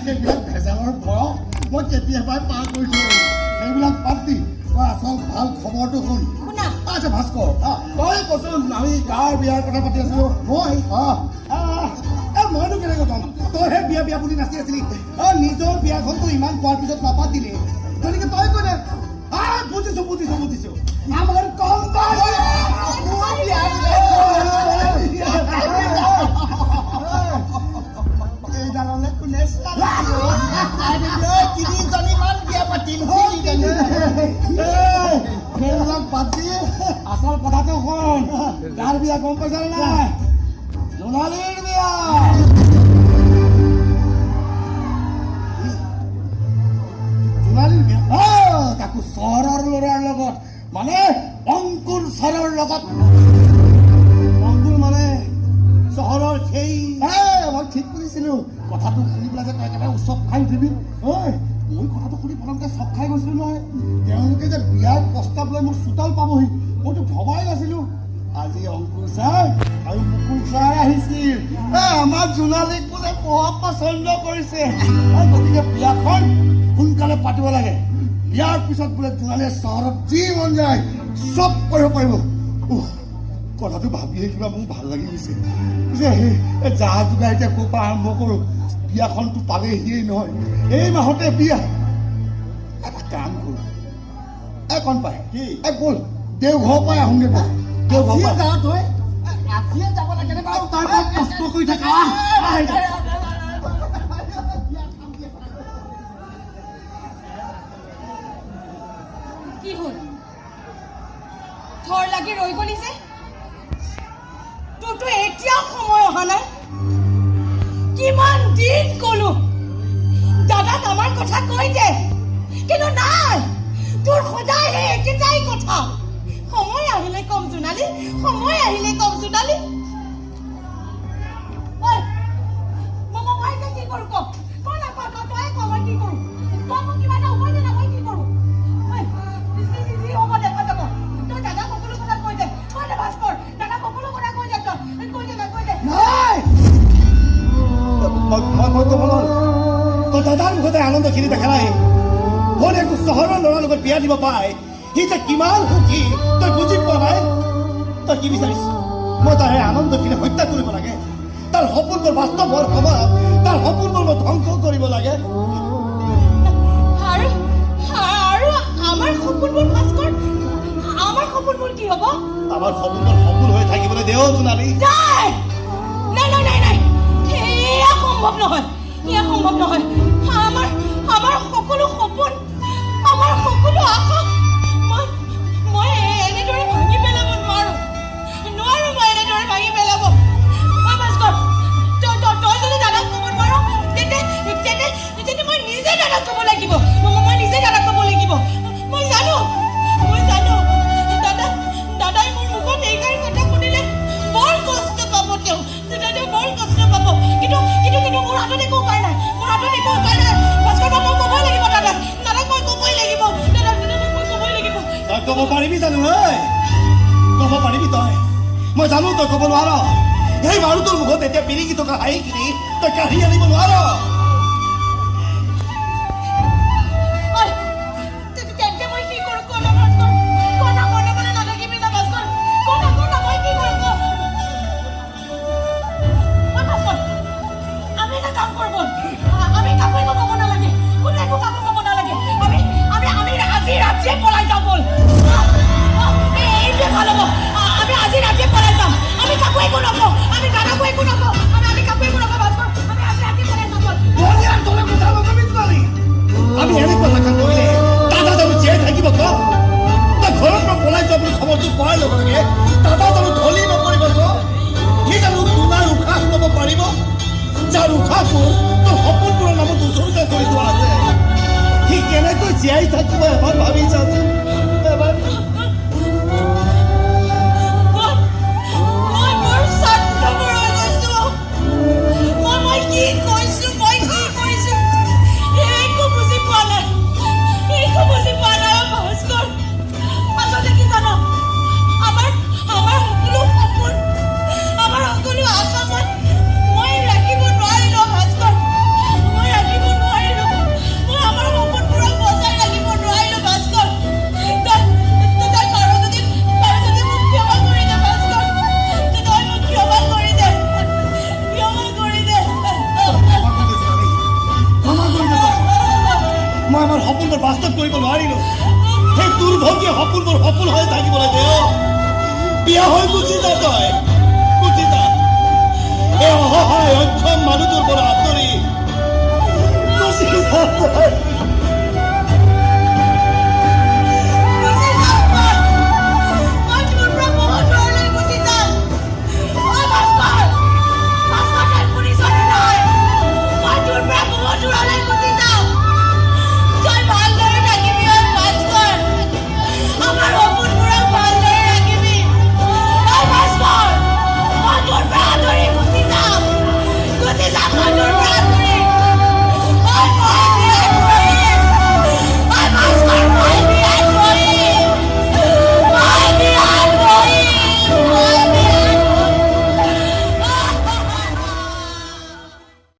সেইবিলাক ভেজালৰ বয়স মই কেতিয়াবাই পাৰ কৰি থৈ আহিলোঁ। সেইবিলাক বাদ দি তই আচল ভাল খবৰটো শুন। শুনা। আচ্ছা ভাস্কৰ, তই কচোন, আমি কাৰ বিয়াৰ কথা পাতি আছিলো? মই এ মইনো কেনেকৈ ক'ম? তইহে বিয়া বিয়া বুলি নাচি আছিলি। নিজৰ বিয়াখনতো ইমান কোৱাৰ পিছত নাপাতিলি, গতিকে তই কৈ দে। বুজিছো বুজিছো বুজিছো, আমাৰ কম। মোৰ বিয়া বোলে। এইডাললে কোনে চাই দিবি ঐ, তিনিজনীমান বিয়া পাতিম, তিনিজনী। সেইবিলাক বাদ দি আচল কথাটো শুন। কাৰ বিয়া গম পাইছা নে নাই? জোনালীৰ বিয়া। জোনালীৰ বিয়া, তাকো চহৰৰ ল'ৰাৰ লগত, মানে অংকুৰ ছাৰৰ লগত। অংকুৰ মানে চহৰৰ সেই মই ঠিক বুজিছিলো, কথাটো শুনি পেলাই যে তই একেবাৰে উচপ খাই উঠিবি। ঐ, মই কথাটো শুনি প্ৰথমতে চক খাই গৈছিলো নহয়। তেওঁলোকে যে বিয়াৰ প্ৰস্তাৱ লৈ মোৰ চোতাল পাবহি, মইতো ভবাই নাছিলো। আজি অংকুৰ ছাৰ আৰু মুকুল ছাৰ আহিছিল। আমাৰ জোনালীক বোলে বৰ পচন্দ কৰিছে, গতিকে বিয়াখন সোনকালে পাতিব লাগে। বিয়াৰ পিছত বোলে জোনালীয়ে চহৰত যি মন যায় চব কৰিব পাৰিব। উহ, কথাটো ভাবিয়ে কিবা মোৰ ভাল লাগি গৈছে। পিছে সেই যা যোগাৰ এতিয়া ক'ৰ পৰা আৰম্ভ কৰোঁ? বিয়াখনতো পালেহিয়েই নহয়, এই মাহতে বিয়া। এটা কাম কৰোঁ, এই কণ পাই। কি? এই ব'ল, দেওঘৰৰ পৰাই আহোঁগে, ব'ল দেওঘৰৰ আজিয়ে পৰা। যাওঁ তই, আজিয়ে যাব লাগে নে বাৰু? তাৰ পৰা কষ্ট কৰি থাকা, আহ, আহ, এতিয়া। কি হ'ল, থৰ লাগি ৰৈ গলি যে? তোৰতো এতিয়াও সময় অহা নাই। কিমান দিন কলো দাদাক আমাৰ কথা কৈ দে, কিন্তু নাই, তোৰ সদায় সেই একেটাই কথা, সময় আহিলে কম জোনালী, সময় আহিলে কম জোনালী। ঐ, মই এতিয়া কি কৰো ক, ক না, ক ক, তয়ে ক, মই কি কৰো ক? মোক কিবা এটা উপায় দে না, মই কি কৰো? ঐ, যি যি যি হ'ব দেখা যাব। তই দাদাক সকলো কথা কৈ দে, কৈ দে ভাস্কৰ, দাদাক সকলো কথা কৈ দে, তই কৈ দে না, কৈ দে। নাই, মই ক'ব নোৱাৰো। তই দাদাৰ মুখতে আনন্দখিনি দেখা নাই? ভনীয়েকো চহৰৰ ল'ৰাৰ লগত বিয়া দিব পাই সি যে কিমান সুখী, তই বুজি পোৱা নাই। তই কি বিচাৰিছ? মই তাৰ সেই আনন্দখিনি হত্যা কৰিব লাগে? তাৰ সপোনবোৰ বাস্তৱ হোৱাৰ সময়ত তাৰ সপোনবোৰ মই ধ্বংস কৰিব লাগে? আৰু আৰু আমাৰ সপোনবোৰ ভাস্কৰ, আমাৰ সপোনবোৰ কি হ'ব? আমাৰ সপোনবোৰ সপোন হৈ থাকিবলৈ দে অ জোনালী। নাই নাই নাই নাই নাই, এয়া সম্ভৱ নহয়, এয়া সম্ভৱ নহয়। আমাৰ আমাৰ সকলো সপোন, আমাৰ সকলো আশা মই মই এনেদৰে ভাঙি পেলাব নোৱাৰো, নোৱাৰো মই এনেদৰে ভাঙি পেলাব। ঐ ভাস্কৰ, তই তই তই যদি দাদাক ক'ব নোৱাৰ, তেন্তে তেন্তে তেন্তে মই নিজে দাদাক ক'ব লাগিব। মই নিজে দাদাক ক'ব লাগিব। মই জানো, মই জানো, দাদা দাদাই মোৰ মুখত এইষাৰ কথা শুনিলে বৰ কষ্ট পাব। তেওঁ তেওঁ বৰ কষ্ট পাব। কিন্তু কিন্তু কিন্তু মোৰ হাতত একো উপায় নাই, মোৰ হাতত একো উপায় নাই ভাস্কৰ। মই ক'বই লাগিব দাদাক, দাদাক মই ক'বই লাগিব, দাদাক দাদাক মই ক'বই লাগিব। তই ক'ব পাৰিবি জানো? ঐ, ক'ব পাৰিবি তই? মই জানো তই ক'ব নোৱাৰ। সেই মানুহটোৰ মুখত এতিয়া বিৰিঙি থকা হাঁহিখিনি তই কাঢ়ি আনিব নোৱাৰ। ঐ, তেন্তে মই কি কৰোঁ ক না ভাস্কৰ, ক না, মনে মনে নাথাকিবি না ভাস্কৰ, ক না, ক না, মই কি কৰোঁ ক? ঐ ভাস্কৰ, আমি এটা কাম কৰোঁ ব'ল। আমি কাকো একো ক'ব নালাগে, কোনো একো কাকো ক'ব নালাগে। আমি আমি আমি আজি ৰাতিয়ে পলাই যাওঁ ব'ল। আহ, আহ, এইটোৱে ভাল হ'ব। আমি আজি ৰাতিয়ে পলাই যাম। আমি কাকো একো নকওঁ, আমি দাদাকো একো নকওঁ, আমি আমি কাকো একো নকওঁ ভাস্কৰ। আমি আজি ৰাতিয়ে পলাই যাম ব'ল। বলিয়াৰ দৰে কথা নকবি জোনালী। আমি এনেকুৱা কাম কৰিলে দাদা জানো জীয়াই থাকিব ক? তই ঘৰৰ পৰা পলাই যোৱা বুলি খবৰটো পোৱাৰ লগে লগে দাদা জানো ঢলি নপৰিব ক? সি জানো তোমাৰ উশাহ ল'ব পাৰিব, যাৰ উশাহবোৰ তোৰ সপোনবোৰৰ নামত উচৰ্গা কৰি থোৱা আছে? সি কেনেকৈ জীয়াই থাকিব এবাৰ ভাবি চাচোন, এবাৰ। মই মই বৰ স্বাৰ্থপৰ হৈ গৈছো। মই মই কি কৈছো, মই কি কৰিছো একো বুজি পোৱা নাই, একো বুজি পোৱা নাই অ ভাস্কৰ। আচলতে কি জান, আমাৰ আমাৰ সকলো সপোন, আমাৰ সকলো আশা মই মই ৰাখিব নোৱাৰিলো অ ভাস্কৰ, মই ৰাখিব মই আমাৰ সপোনবোৰ বাস্তৱ কৰিব নোৱাৰিলো। সেই দুৰ্ভগীয়া সপোনবোৰ সপোন হৈ থাকিব লাগে অ। বিয়া হৈ গুচি যা তই, গুচি যা। এই অসহায় অক্ষম মানুহটোৰ পৰা আঁতৰি।